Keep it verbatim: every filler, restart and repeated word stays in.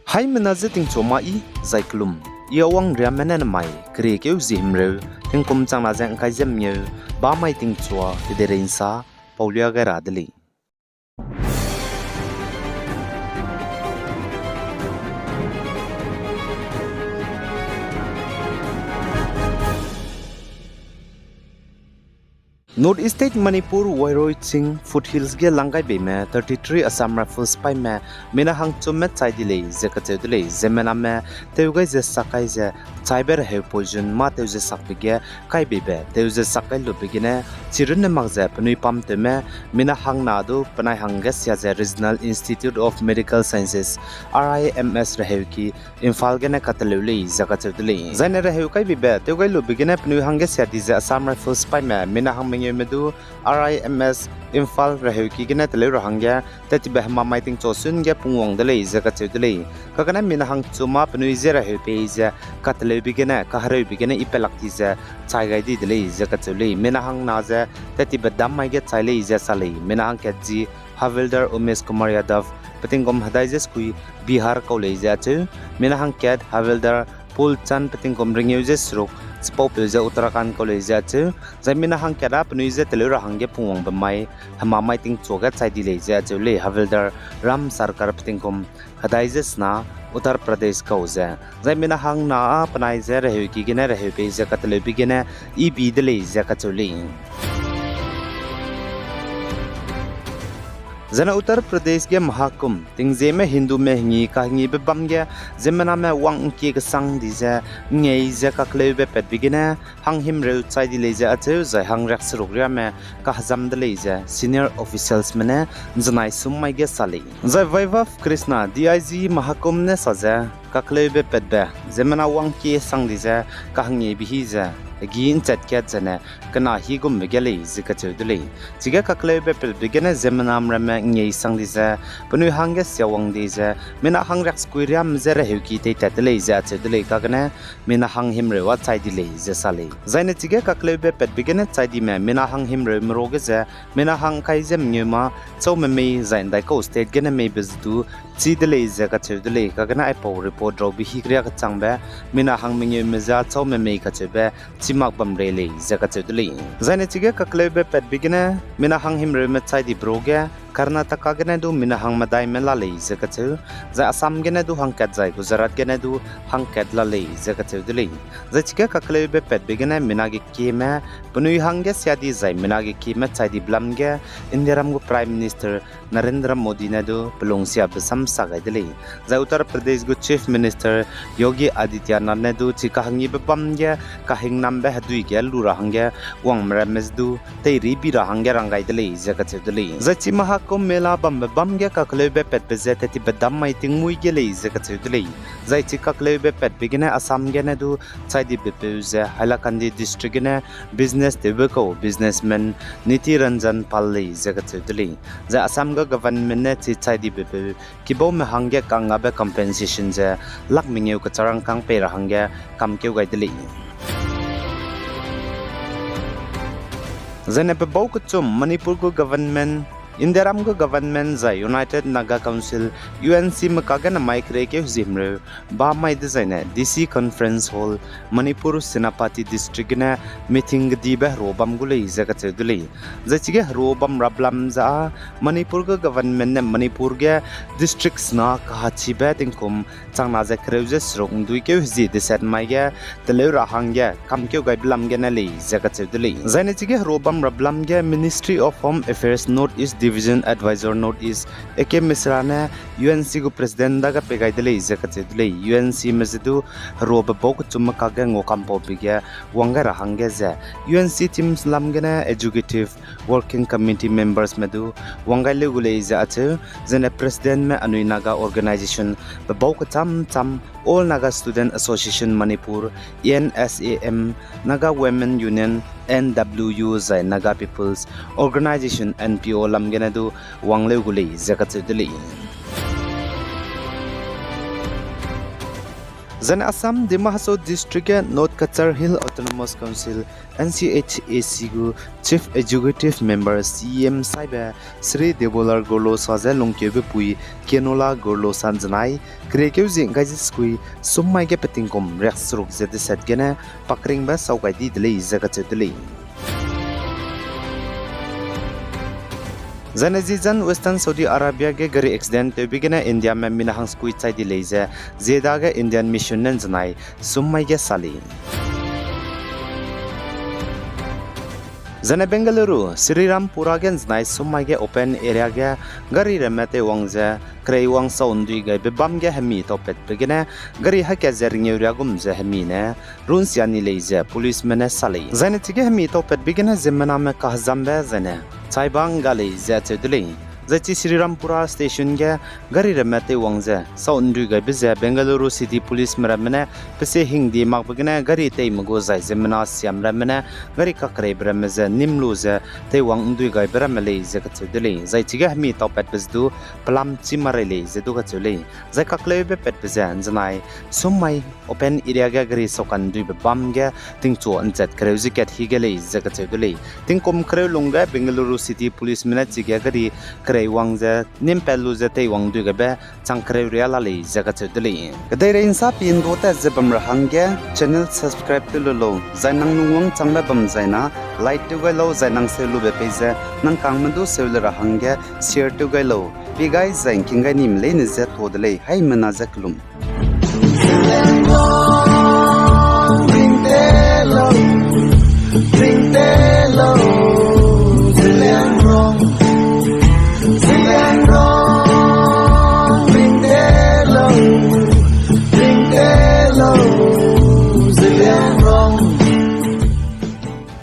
Haimena je tingchua ma i, zai kelum, i Awang Riame ne nemai keriekeu zie himreu, tingkum changna ze ngkai ze mengeu, bamai tingchua kedeirei nsa paulia gai ra de lei. North East State Manipur, Wairoi Ching Foothills ge lang gai beime thirty-three Assam Rifles sipaime mina hangchumme chai di lei ze kacheu de lei. Ziemmename tew gai ze sak kai ze chaibe reheu poison mâ tew ze sakbe ge kai beibe tew ze sak kai lube gene chirunne mak ze penui pamtewme mina hangna du penai hangge sia ze Regional Institute of Medical Sciences, R I M S reheuki Imphal gene kateleu lei ze kacheu de lei. Zaine reheu kai beibe tew gai lube gene penui hangge sia di ze Assam Rifles sipaime mina hang mengeume du R I M S Imphal reheuki gene teleu ra hangge tettibe hemamai tingchua sun ge pungwang de lei ze kacheu de lei. Kagane mina hangchu mâ penui je reheu pei ze kateleube gene kahereube gene i pelak di ze chai gai di de lei ze kacheu lei. Mina hangna ze tettibe dam mai ge chai lei ze sa lei. Mina hangkat zi Havildar Umesh Kumar Yadav, petingkum hedai ze sekui, Bihar kau lei ze acheu. Mina hangkat Havildar Pulchand, petingkum rengeu ze seruk, chipaupeu ze Uttarakhand kau lei ze acheu. Zai mina hangkat â penui je teleu ra hangge pungwangbe mai hemamai tingchua ge chai di lei ze acheu lei. Havildar Ram Sarkar, petingkum hedai ze sena, Uttar Pradesh kau ze. Zai mina hangna â penai je reheuki gene reheu pei ze kateleube gene i bi de lei ze kacheu lei. Zaine Uttar Pradesh ge mahakum tingzieme Hindume hengi kahengibe bam ge ziemmename wang ngkie kesang di ze ngei ze kakleube patbe gene hanghimreu chai di lei ze acheu, zai hangriak seruk riame kahezam de lei ze senior officialsme ne nzenai sum mai ge sa lei. Zai Vaibhav Krishna, D I G mahakum ne sa ze kakleube patbe ziemmena wang ngkie sang di ze kahengiebe hi ze hegi nchat kat zene kena hi gumbe ge lei ze kacheu de lei. Chige kakleube patbe gene ziemmenam ramme ngei sang di ze penui hangge siawang di ze mina hangriak sekui riam ze reheuki teitat de lei ze acheu de lei. Kagene mina hanghimreu â chai di lei ze sa lei. Zaine chige kakleube patbe gene chai dime mina hanghimreume ruage ze mina hang kai ze mengeu mâ châume mei zai ndaikau state gene meibe ze du chî de lei ze kacheu de lei. Kagene aipau report raube hi keria kechangbe mina hang mengeume ze châume mei kacheube chî mak bam rei lei ze kacheu de lei. Zaine chige kakleube patbe gene mina hanghimreume chai dibe ruage Karnataka gene du mina hang medaime la lei ze kacheu, zai Assam gene du hangkat zai Gujarat gene du hangkat la lei ze kacheu de lei. Zai chige kakleube patbe gene mina ge kieme penui hangge sia di zai mina ge kieme chai dibe lam ge Indiaram gu Prime Minister Narendra Modi ne du pelungsiabe sam sa gai de lei. Zai Uttar Pradesh gu Chief Minister Yogi Adityanath ne du chi kahengibe bam ge kahingnambe hedui ge lu ra hangge wangme ramme ze du teiribi ra hangge rang gai de lei ze kacheu de lei. Zai chi Mahakumbh Mela bambe bam ge kakleube patbe ze tettibe dam mai tingmuî ge lei ze kacheu de lei. Zai chi kakleube patbe gene Assam gene du chai dibepeu ze Hailakandi District gene business tewbe kau businessman Niti Ranjan Pal lei ze kacheu de lei. Zai Assam gu government ne chi chai dibepeu kibaume hangge kangngabe compensation ze lak mengeu kecharangkâng pei ra hangge kamkeu gai de lei. Zaine pebau kechum Manipur gu government, Indiaram gu government zai United Naga Council, U N C me kagene mai kereikeu hezimreu bam mai dezaine D C Conference Hall, Manipur Senapati District gene meeting kedibe herua bam gu lei ze kacheu de lei. Zai chige herua bam rabe lam ze â Manipur gu government ne Manipur ge district sena kahachibe tingkum changna ze kereu ze seruk nduikeu hezie deset mai ge teleu ra hangge kamkeu gaibe lam gene lei ze kacheu de lei. Zaine chige herua bam rabe lam ge Ministry of Home Affairs North East Division Advisor North East, A K Mishra ne U N C gu president dage pei gai de lei ze kacheu de lei. U N C me ze du heruabe bau kechumme kakge ngua kampaube ge wang gai ra hangge ze U N C teams lam gene executive working committee members me du wang gai leu gu lei ze acheu, zene president me anui Naga organization pebau kecham cham All Naga Student Association Manipur, A N S A M, Naga Women Union, N W U, zai Naga People's Organization, N P O lam gene du wang leu gu lei ze kacheu de lei. Zaine Assam Dima Hasao District ge North Cachar Hill Autonomous Council, N C H A C gu Chief Executive Member, C E M saibe Shri Debolal Gorlosa ze lungkeube pui Kianola Gorlosa ’nzenai keriekeu zie ’ngkai ze sekui summai ge petingkum riakseruk ze deset gene pakringbe sau gai di de lei ze kacheu de lei. Zaine Jizan Western Saudi Arabia ge gari accident tewbe gene Indiame mina hangsekui chai di lei ze Jeddah ge Indian Mission ne ’nzenai summai ge sa lei. Zaine Bengaluru, Srirampura ge ’nzenai summai ge open area ge gari ramme teiwang ze kereiwang sau ’ndui gaibe bam ge hemi taupatbe gene gari hakat ze ringeu riagum ze hemi ne runsia ni lei ze policeme ne sa lei. Zaine chige hemi taupatbe gene ziemmename kahezambe zaine chai bang ga lei ze acheu de lei. Zai chi Srirampura station ge gari ramme teiwang ze sau ’ndui gaibe ze Bengaluru City Policeme ramme ne pesie hingdi makbe gene gari teime gu zai ziemmena siam ramme ne gari kakereibe ramme ze nîm lu ze teiwang ’ndui gaibe ramme lei ze kacheu de lei. Zai chige hemi taupatbe ze du pelam chi marei lei ze du kacheu lei. Zai kakleube patbe ze ’nzenai summai open area ge gari saukan ’nduibe bam ge tingchua ’nchat kereu ze kat hi ge lei ze kacheu de lei. Tingkum kereu lungge Bengaluru City Policeme ne chige gari kereiwang ze nîmpat lu ze teiwang ’ndui gaibe chang kereu ria la lei ze kacheu de lei. Kedeirei ’nsa pi ’ndo tat ze bam ra hangge channel subscribe tew lu lau, zai nang lungwang changbe bam zaina like tew gai lau, zai nang seu lube pei ze nang kangme du seu le ra hangge share tew gai lau. Pi gai zai ’ngking gai nime leine ze tuâ de lei, haimena ze kelum.